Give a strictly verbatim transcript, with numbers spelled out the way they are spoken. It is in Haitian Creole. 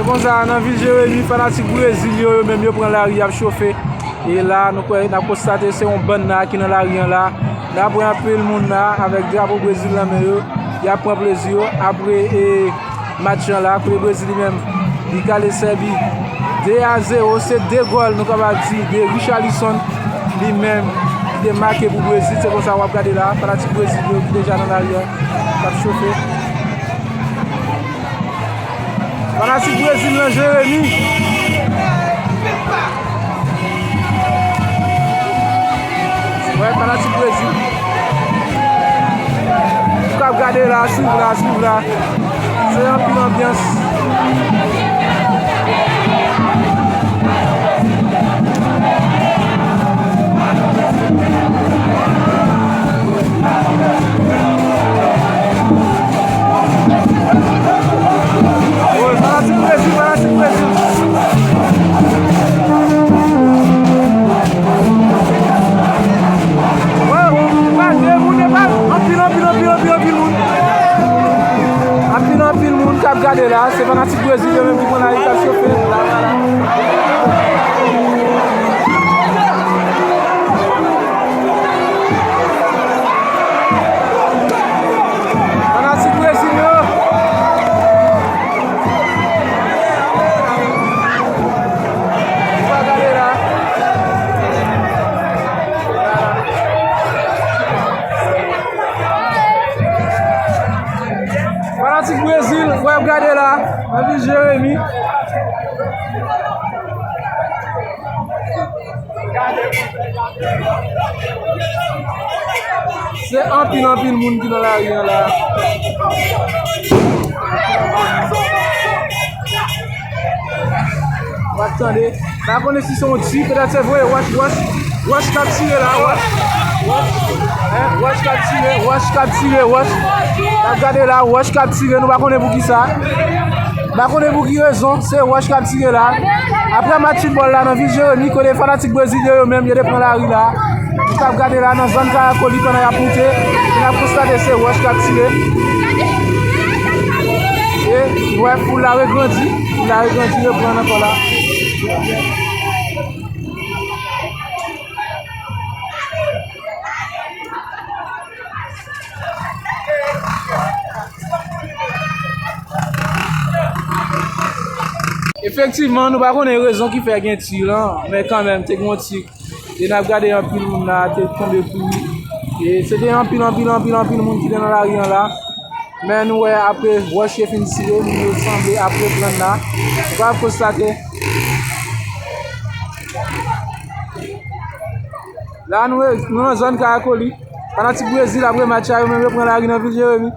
Konsa, nan vil Jeremi, fanatik Brezil yo, yo menm yo pran lari, y ap chofe. E la, nou kwè, n ap konstate se yon bann la ki nan lari an la. N ap wè anpil moun la avèk drapo Brezil nan men yo. Y ap pran plezi yo. Apre, e, match an la, kote Brezil li menm, li kale Sèbi de a zewo. Se de gòl, nou kapab di, de Richarlison li menm, ki te make pou Brezil. Se konsa w ap gade la, fanatik Brezil yo ki deja nan lari a, k ap chofe. Fanatik Brezil nan Jeremi. Wè, fanatik Brezil. Ou k ap gade la, swiv la, swiv la. Se anpil anbyans. Woy, fanatik Brezil, fanatik Brezil. Woy, e pa de moun, e pa anpil, anpil, anpil, anpil, anpil moun. Anpil, anpil moun k ap gade la. Se fanatik Brezil yo menm ki pran lari, k ap chofe. Fanatik Brezil yo. Ou pa gade la. Fanatik Brezil, w ap gade la. Anpil Jeremi. Se anpil, anpil moun ki nan lari an la. W ap tande. Pa konnen si se yon ti, petèt se vre. Wòch, wòch, wòch k ap tire la. Wòch, wòch, wòch k ap tire, wòch k ap tire, wòch. W ap gade la, wòch k ap tire, nou pa konnen pou ki sa. M pa konnen pou ki rezon, se wòch k ap tire la. Apre match foutbòl la nan vil Jeremi, kote fanatik Brezil yo, yo menm, yo te pran lari la. Nou k ap gade la nan zòn Karako li pandan y ap moute. E n ap konstate se wòch k ap tire. E, wè, foul la regrandi. Foul la regrandi, reprann ankò la. Efektivman, nou pa konnen rezon ki fè gen ti lan, men kanmenm, te gen yon ti. E n ap gade anpil moun la te tonbe kouri. E se te anpil, anpil, anpil, anpil moun ki te nan lari an la. Men nou wè apre wòch yo fin tire, moun yo sanble ap reprann la. Nou kapab konstate. La nou, nou nan zòn Karako li. Fanatik Brezil apre match la, yo menm yo pran lari nan vil Jeremi.